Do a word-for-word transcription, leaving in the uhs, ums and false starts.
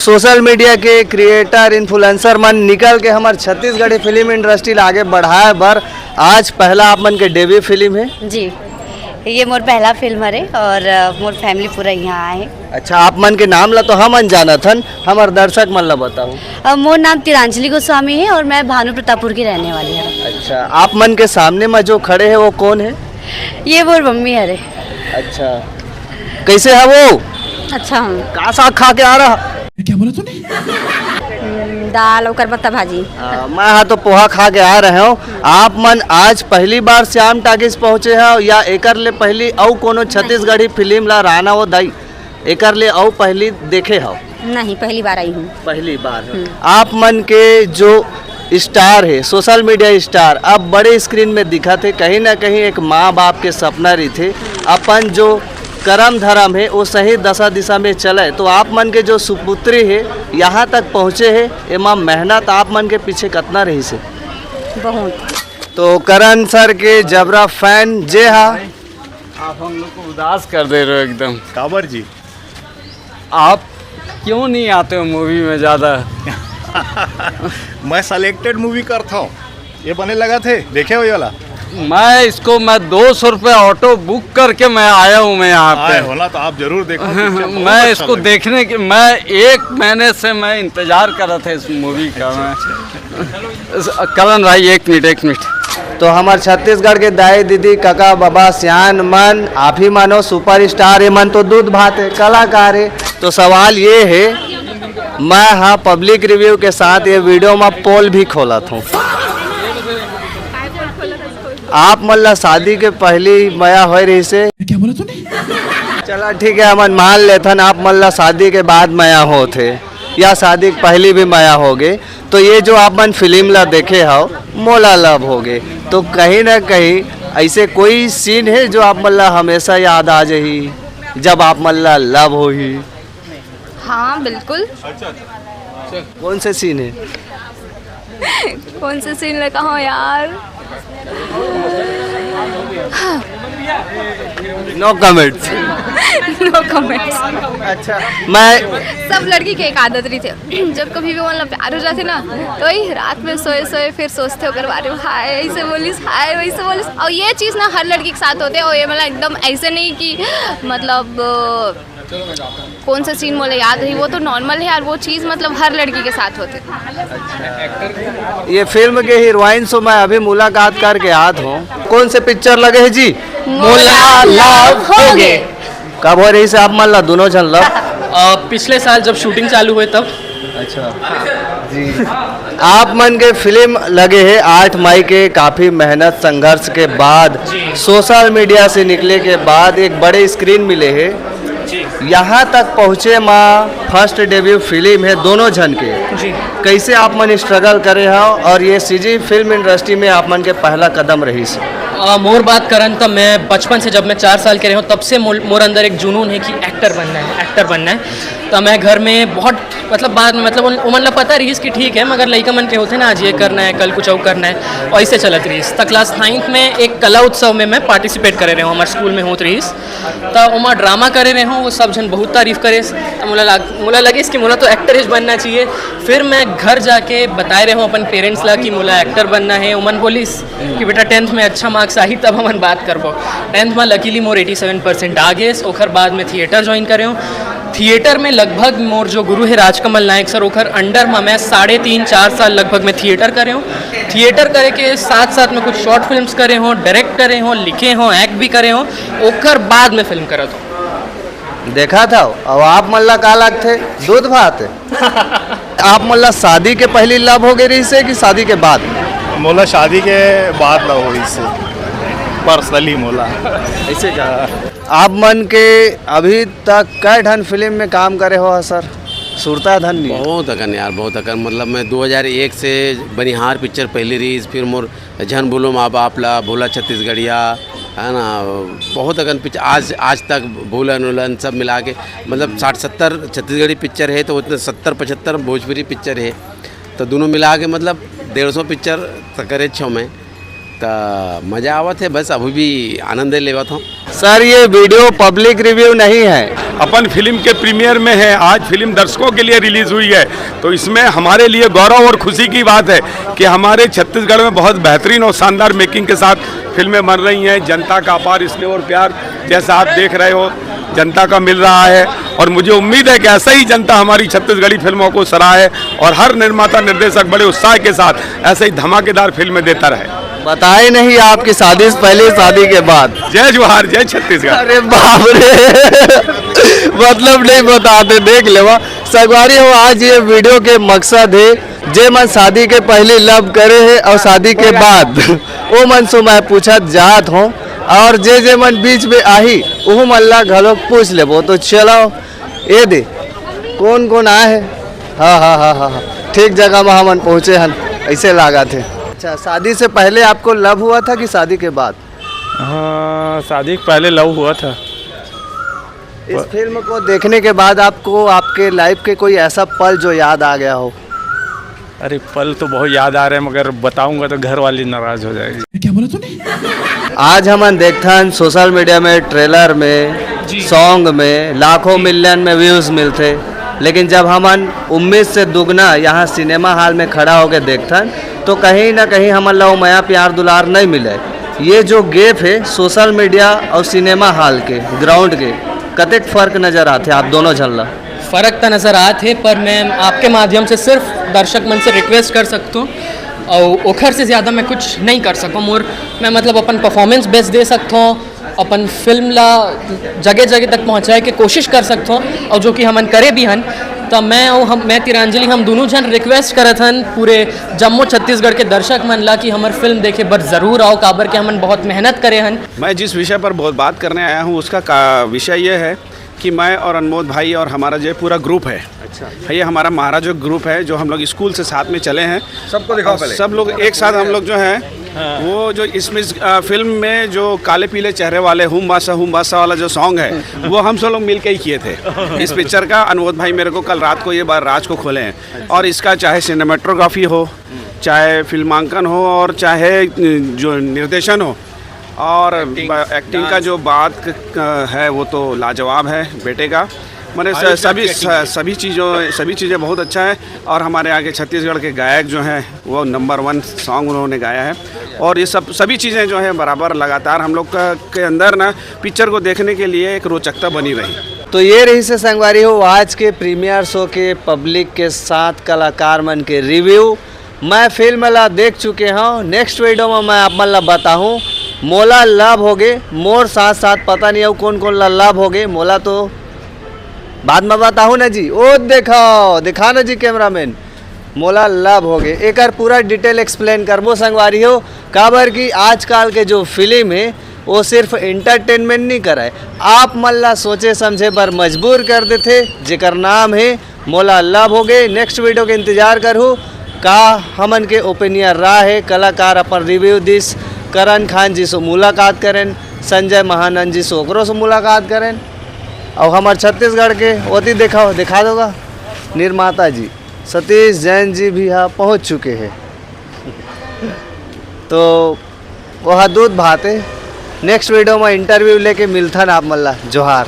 Social media के creator, influencer मन निकल के हमर छत्तीसगढ़ी फिल्म इंडस्ट्री ला आगे बढ़ाए बर आज पहला आप मन के डेब्यू फिल्म है। जी, ये मोर पहला फिल्म हरे और अ, मोर फैमिली पूरा यहाँ आए है। अच्छा, आप मन के नाम ला तो हमन जानत हन, हमर दर्शक मन ला बताओ। अ, मोर नाम तिरांजलि गोस्वामी है और मैं भानु प्रतापपुर की रहने वाली हूँ। अच्छा, आप मन के सामने में जो खड़े है वो कौन है? ये मोर मम्मी हरे। अच्छा, कैसे है वो? अच्छा हूँ। का साग खा के आ रहा? क्या बोला तूने? दाल, ओकर पत्ता भाजी। आ, मैं हा तो पोहा खा के आ रहे हूँ। आप मन आज पहली बार श्याम टाकीज पहुँचे हो या एकर ले पहली अउ कोनो छत्तीसगढ़ी फिल्म ला राना वो दाई एकर ले अउ पहली देखे हो? नहीं, पहली बार आई हूँ। पहली बार हो। हम्म। आप मन के जो स्टार है, सोशल मीडिया स्टार, अब बड़े स्क्रीन में दिखत है, कहीं ना कहीं एक माँ बाप के सपना रहिथे, अपन जो करम धरम है वो सही दशा दिशा में चले, तो आप मन के जो सुपुत्री है यहाँ तक पहुँचे है, एमा मेहनत आप मन के पीछे कतना रहिस है? बहुत। तो करण सर के जबरा फैन जे हा। आप हम लोग को उदास कर दे रहे हो एकदम। काबर जी? आप क्यों नहीं आते हो मूवी में ज़्यादा? मैं सिलेक्टेड मूवी करता हूँ, ये बने लगा थे, देखे हो ये वाला? मैं इसको, मैं दो सौ रुपये ऑटो बुक करके मैं आया हूँ मैं यहाँ पे। आए हो ना, तो आप जरूर देखो, पिक्चर बहुत मैं अच्छा इसको लगे। देखने के, मैं एक महीने से मैं इंतजार कर रहा था इस मूवी का। मैं कलन भाई, एक मिनट, एक मिनट। तो हमर छत्तीसगढ़ के दाई दीदी, कका बाबा, सियान मन, आप ही मानो सुपरस्टार, ये मन तो दूध भात है, कलाकार है। तो सवाल ये है, मैं हा पब्लिक रिव्यू के साथ ये वीडियो में पोल भी खोलत हूँ। आप मन ला शादी के पहली मया होए रहिसे? क्या बोला तूने? चला ठीक है, हमन मान लेथन आप मन ला शादी के बाद मया होत हे या शादी के पहली भी मया होगे। तो ये जो आप मन फिल्म ला देखे हव, मोला लव होगे, तो कहीं ना कहीं ऐसे कोई सीन है जो आप मन ला हमेशा याद आ जाही जब आप मन ला लव होही? हाँ, बिल्कुल। कौन से सीन है? कौन से सीन ला कहो यार? नो कमेंट्स। नो कमेंट्स। अच्छा, मैं सब लड़की के एक आदत रहिथे, जब कभी भी मतलब प्यार हो जाथे ना, तो वही रात में सोए सोए फिर सोचथे ओकर बारे में, हाय ऐसे बोलिस, हाय वैसे बोलिस। और ये चीज़ ना हर लड़की के साथ होथे। और ये मतलब एकदम ऐसे नहीं कि मतलब अ, कौन सा सीन मोला याद रही, वो तो नॉर्मल है यार, वो चीज़ मतलब हर लड़की के साथ होथे। ये फिल्म के हीरोइन से मैं अभी मुलाकात करके आत हूँ। कौन से पिक्चर लगे है जी? मोला लव होगे। कब हो रहिसे आप मन ला दोनों झन लव? अ, पिछले साल जब शूटिंग चालू हुए तब। अच्छा जी, आप मन के फिल्म लगे है आठ मई के, काफी मेहनत संघर्ष के बाद, सोशल मीडिया से निकले के बाद एक बड़े स्क्रीन मिले है। यहाँ तक पहुँचे मा फर्स्ट डेब्यू फिल्म है दोनों झन के। जी। कैसे आप मन स्ट्रगल करे हो और ये सीजी फिल्म इंडस्ट्री में आप मन के पहला कदम रहिस? अ, मोर बात करन त मैं बचपन से, जब मैं चार साल के रहे हूँ, तब से मोर, मोर अंदर एक जुनून है कि एक्टर बनना है, एक्टर बनना है। तो मैं घर में बहुत, मतलब, बाद में, मतलब, उन उमन ला पता रहिस कि ठीक है, मगर लइका मन के होथे ना, आज ये करना है, कल कुछ और करना है, और ऐसे चलत रहिस। त क्लास नाइन्थ में एक कला उत्सव में मैं पार्टिसिपेट करे रहे हूँ, हमारे स्कूल में होत रहिस। त ओमा ड्रामा करे रहे हूँ, वो सब झन बहुत तारीफ करे। त मोला लाग मोला लगिस कि मोला तो एक्टर ही बनना चाहिए। फिर मैं घर जाके बताए रहे हूँ अपन पेरेंट्स ला कि मोला एक्टर बनना है। उमन बोलिस कि बेटा, टेंथ में अच्छा मार्क्स आही, तब हमन बात करबो। टेंथ में लकीली मोर एटी सेवन परसेंट आ गए। ओखर बाद में थिएटर ज्वाइन करे हूँ। थिएटर में लगभग मोर जो गुरु है राजकमल नायक सर, ओखर अंडर में मैं साढ़े तीन चार साल लगभग मैं थिएटर करे हूँ। थिएटर करे के साथ साथ में कुछ शॉर्ट फिल्म्स करे हूँ, डायरेक्ट करे हूँ, लिखे हूँ, एक्ट भी करे हूँ। ओकर बाद में फिल्म करत हूँ। देखा था। अब आप मन ला का लगथे, दूध भात? आप मन ला शादी के पहली लव हो गई रहिसे कि शादी के बाद? मोला शादी के बाद ला होइस, पर्सनली मोला। ऐसे का? आप मन के अभी तक कई ठन फिल्म में काम करे हो सर? सुरता धन नहीं। बहुत अकन यार, बहुत अकन। मतलब, मैं दो हज़ार एक से बनिहार पिक्चर पहली रहिस, फिर मोर झन भूलो माँ बाप ला, भोला छत्तीसगढ़िया, है ना, बहुत अकन पिक्चर, आज, आज तक भूलन उलन सब मिला के, मतलब, साठ सत्तर छत्तीसगढ़ी पिक्चर है, तो उतने सत्तर पचहत्तर भोजपुरी पिक्चर है, तो दोनों मिला के, मतलब, डेढ़ सौ पिक्चर त करे छो मैं। त मजा आवत हे, बस अभी भी आनंद लेवत हूँ। सर, ये वीडियो पब्लिक रिव्यू नहीं है। अपन फिल्म के प्रीमियर में है। आज फिल्म दर्शकों के लिए रिलीज हुई है, तो इसमें हमारे लिए गौरव और खुशी की बात है कि हमारे छत्तीसगढ़ में बहुत बेहतरीन और शानदार मेकिंग के साथ फिल्में बन रही हैं। जनता का अपार स्नेह और प्यार, जैसा आप देख रहे हो, जनता का मिल रहा है। और मुझे उम्मीद है कि ऐसा ही जनता हमारी छत्तीसगढ़ी फिल्मों को सराहे और हर निर्माता निर्देशक बड़े उत्साह के साथ ऐसे ही धमाकेदार फिल्में देता रहे। बताए नहीं आपकी शादी से पहले, शादी के बाद। जय जोहार, जय छत्तीसगढ़। अरे बाप रे, मतलब नहीं बताते, देख लेवा। संगवारी हो, आज ये वीडियो के मकसद है, जे मन शादी के पहले लव करे है और शादी के बाद, वो मन से मैं पूछत जात हूँ, और जे जे मन बीच में आही, वो मन ला घलो पूछ लेबो। तो चलो, ये दे, कौन कौन आए है? हाँ, हाँ, हाँ, हाँ, हाँ, ठीक जगह में हमन पहुँचे हन, ऐसे लागत है। अच्छा, शादी से पहले आपको लव हुआ था कि शादी के बाद? हाँ, शादी के पहले लव हुआ था। इस फिल्म को देखने के बाद आपको आपके लाइफ के कोई ऐसा पल जो याद आ गया हो? अरे, पल तो बहुत याद आ रहे हैं, मगर बताऊंगा तो घर वाली नाराज हो जाएगी। आज हमन देखथन सोशल मीडिया में, ट्रेलर में, सॉन्ग में लाखों मिलियन में व्यूज मिलथे, लेकिन जब हमन उम्मीद से दुगना यहाँ सिनेमा हॉल में खड़ा होके देखथन, तो कहीं ना कहीं हमन ला वो मया प्यार दुलार नहीं मिले। ये जो गैप है सोशल मीडिया और सिनेमा हॉल के, ग्राउंड के, कतेक फर्क नजर आथे आप दोनों झन ला? फ़र्क तो नज़र आत हे, पर मैं आपके माध्यम से सिर्फ दर्शक मन से रिक्वेस्ट कर सकता हूँ, और ओखर से ज़्यादा मैं कुछ नहीं कर सकूँ। मोर, मैं मतलब अपन परफॉर्मेंस बेस्ट दे सकता हूँ, अपन फिल्म ला जगह जगह तक पहुँचाए के कोशिश कर सकता हूँ, और जो कि हमन करे भी हन। तो मैं और हम, मैं तिरांजलि, हम दोनों जन रिक्वेस्ट करत हन पूरे जम्मो छत्तीसगढ़ के दर्शक मन ला कि हमर फिल्म देखे बर जरूर आओ, काबर के हमन बहुत मेहनत करे हन। मैं जिस विषय पर बहुत बात करने आया हूँ, उसका का विषय ये है कि मैं और अनमोद भाई और हमारा जो पूरा ग्रुप है, अच्छा, ये हमारा महाराजो ग्रुप है, जो हम लोग स्कूल से साथ में चले हैं। सबको दिखाओ और पहले। सब लोग एक साथ हम लोग जो है, वो जो इसमें, अ, फिल्म में जो काले पीले चेहरे वाले हुम बासा हुम बासा वाला जो सॉन्ग है, वो हम सब लोग मिल के ही किए थे। इस पिक्चर का अनमोद भाई मेरे को कल रात को ये बार राज को खोले हैं। और इसका चाहे सिनेमेटोग्राफी हो, चाहे फिल्मांकन हो, और चाहे, अ, जो निर्देशन हो, और एक्टिंग का जो बात क- क- है, वो तो लाजवाब है बेटे का। मैंने स- सभी स- सभी चीज़ों सभी चीज़ें बहुत अच्छा है। और हमारे यहाँ के छत्तीसगढ़ के गायक जो हैं, वो नंबर वन सॉन्ग उन्होंने गाया है। और ये सब सभी चीज़ें जो हैं, बराबर लगातार हम लोग का, के अंदर ना, पिक्चर को देखने के लिए एक रोचकता बनी रही। तो ये रहिस हे संगवारी हो, आज के प्रीमियर शो के पब्लिक के साथ कलाकार मन के रिव्यू। मैं फिल्म ला देख चुके हूँ। नेक्स्ट वीडियो में मैं आप मन ला बताहूँ, मोला लव होगे, मोर साथ साथ पता नहीं अउ कौन कौन ला लव होगे, मोला तो बाद में बताहूँ ना जी। ओ देखो, दिखा ना जी कैमरामैन, मोला लव होगे। एकर पूरा डिटेल एक्सप्लेन करबो संगवारी हो, काबर कि आजकल के जो फिल्म हे, वो सिर्फ एंटरटेनमेंट नहीं करे, आप मन ला सोचे समझे बर मजबूर कर देथे, जेकर नाम हे मोला लव होगे। नेक्स्ट वीडियो के इंतजार करहू, का हमन के ओपिनियन राय हे, कलाकार अपन रिव्यू दिस, करण खान जी से मुलाकात करेन, संजय महानंद जी से ओकरो से मुलाकात करेन, और हमर छत्तीसगढ़ के ओती देखा देखा दोगा निर्माता जी सतीश जैन जी भी यहाँ पहुँच चुके हैं। तो वह दूध भाते, नेक्स्ट वीडियो में इंटरव्यू लेके मिलथन आप मन ला। जोहार।